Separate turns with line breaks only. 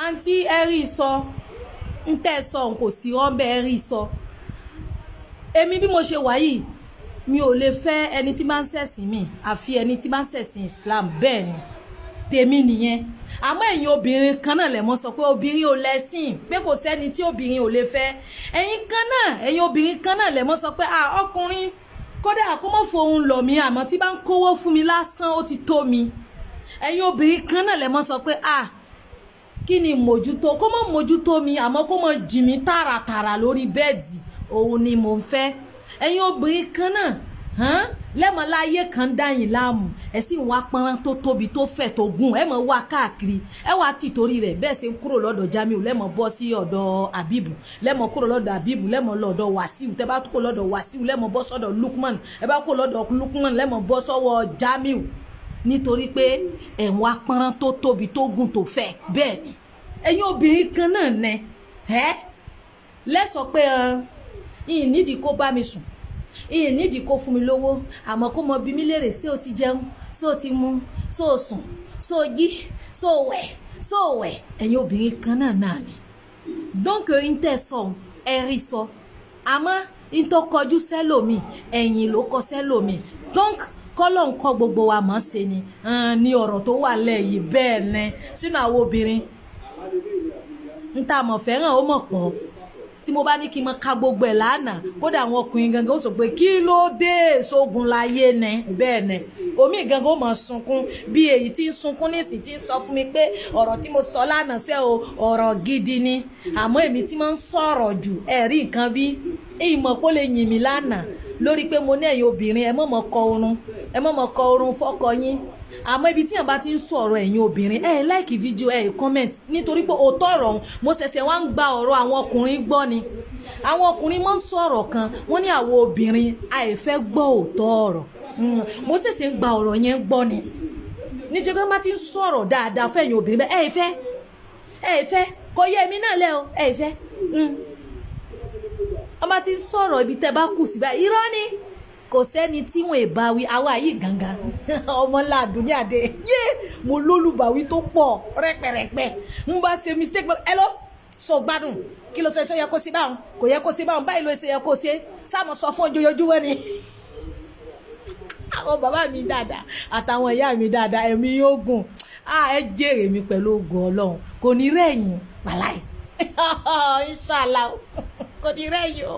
Àǹtí, ẹ rí sọ, ń tẹ́ sọ kò sí ọ́nbẹ́. Ẹ rí sọ. Èmi bí mo ṣe wà yìí, mi ò lè fẹ́ ẹni tí bá ń ṣẹ̀sìn mi, àfi ẹni tí bá ń ṣẹ̀sìn Islam. Bẹ́ẹ̀ ni, tèmi nìyẹn. Àmọ́ ẹ̀yin obìnrin kan náà lẹ̀ mọ́ sọ pé obìnrin ò lẹ́sìn, pé kò sẹ́ni tí obìnrin ò lè fẹ́. Ẹ̀yin kan náà, ẹ̀yin obìnrin kan náà lẹ̀ mọ́ sọ pé ọkùnrin, kódà kó mọ̀ fohùn lọ̀ mí, àmọ́ tí bá ń kówó fún mi lásán, ó ti tó mi. Ẹ̀yin obìnrin kan náà lẹ̀ mọ́ sọ pé kí ni mójútó, kó mọ̀ mójútó mi, àmọ́ kó mọ̀ jì mí tààràtààrà lórí bẹ́ẹ̀dì, òun ni mò ń fẹ́. Ẹ̀yin obìnrin kan náà lẹ́mọ̀ láyé kan dáyìn láàmú, ẹ sì ń wá pọ́nrán tó tóbi, tó fẹ̀, tó gùn, ẹ mọ̀ wá káàkiri. Ẹ wá tì torí rẹ̀ bẹ́ẹ̀ ṣe ń kúrò lọ́dọ̀ Jamiu, lẹ́mọ̀ bọ́ sí ọ̀dọ̀ Abibu, lẹ́mọ̀ kúrò lọ́dọ̀ Abibu, lẹ́mọ̀ lọ́dọ̀ Wàsíù. Tẹ́ bá kúrò lọ́dọ̀ Wàsíù, lẹ́mọ̀ bọ́ sọ́dọ̀ Lukman. Ẹ bá kúrò lọ́dọ̀ Lukman, lẹ́mọ̀ bọ́ sọ́wọ́ Jamiu, nítorí pé ẹ̀ ń wá pọ́nrán tó tóbi, tó gùn, tó fẹ̀. Bẹ́ẹ̀ ni, ẹ̀yin obìnrin kan náà nẹ ẹ́ lẹ́sọ̀ pé ìyìn nídìí kó bá mi sùn, ìyìn nídìí kó fún mi lówó, àmọ́ kó mọ bí mi léèrè ṣé o ti jẹun, ṣé o ti mu, ṣé o sùn, ṣé o jí, ṣé o wẹ̀, ṣé o wẹ̀. Ẹ̀yin obìnrin kan náà náà ni. Donc n tẹ́ sọ, ẹ rí sọ, àmọ́ n tó kọjú sẹ́lòmíì, ẹ̀yìn ló kọ sẹ́lòmíì. Donc kọ́lọ̀ ń kọ́ gbogbo wa mọ̀ ṣe ni ní ọ̀rọ̀ tó wà lẹ́yìn. Bẹ́ẹ̀ ni sínú àwọn obìnrin ń tá a mọ̀ fẹ́ràn, ó mọ̀ pọ̀. Tí mo bá ní kí n mọ ka gbogbo ẹ̀ lánàá, kódà àwọn ọkùnrin gangan ó sọ pé, "Kí ló dé? Sógun láyé ni?" Bẹ́ẹ̀ ni, omi gangan ó mọ̀ sunkún bí èyí tí ń sunkún nísìn, tí ń sọ fún mi pé ọ̀rọ̀ tí mo sọ lánàá sẹ́ o, ọ̀rọ̀ gidi ni. Àmọ́ èmi tí mo ń sọ̀rọ̀ jù, ẹ̀rí nǹkan bí ìmọ̀ kó lè yìn mí lánàá lórí pé mo ní ẹ̀yin obìnrin, ẹ mọ̀ mọ̀ kọ orun, ẹ mọ̀ mọ̀ kọ orun fọ́kọ yín. Àmọ́ ibi tí yàn bá ti ń sọ̀rọ̀, ẹ̀yin obìnrin, ẹ like fídíò, ẹ comment, nítorí pé òótọ́ ọ̀rọ̀ ọ̀hún, mo ṣẹ̀ṣẹ̀ wá ń gba ọ̀rọ̀ àwọn ọkùnrin gbọ́ ni. Àwọn ọkùnrin máa ń sọ̀rọ̀ kan, wọ́n ní àwọn obìnrin àìfẹ́ gbọ́ òótọ́ ọ̀rọ̀. Mo ṣẹ̀ṣẹ̀ ń gba ọ̀rọ̀ yẹn gbọ́ ni, nítorí pé wọ́n bá ti ń sọ̀rọ̀ dáadáa fẹ́yìn obìnrin bẹ́ẹ̀, ẹ fẹ́, ẹ fẹ́ kò yẹ èmi náà lẹ́ o, ẹ fẹ́. Wọ́n bá ti ń sọ̀rọ̀ ibi tẹ́ bá kù sí báyìí, irọ́ ni, kò sẹ́ni tí wọ́n ì bá wí. Àwa yìí gangan, ọmọ ńlá àdúnyàdé yé, mo lólùbáwí tó pọ̀ rẹ́pẹ̀rẹ́pẹ̀. Ń bá ṣe mistake, ẹ lọ sọ gbádùn, kí ló ṣe ṣe yẹ kó ṣe báwọn, kò yẹ kó ṣe báwọn, báyìí ló ṣe yẹ kó ṣe. Sáàmù sọ fún ojoojúmọ́ ni. Àwọn bàbá mi dáadáa àtàwọn ìyá mi dáadáa, ẹ̀mí yóò gùn, ẹ jèrè mi pẹ̀lú ògùn Ọlọ́run. Kò ní rẹ̀yìn, wàláì, inshallah, kò ní rẹ̀yìn o.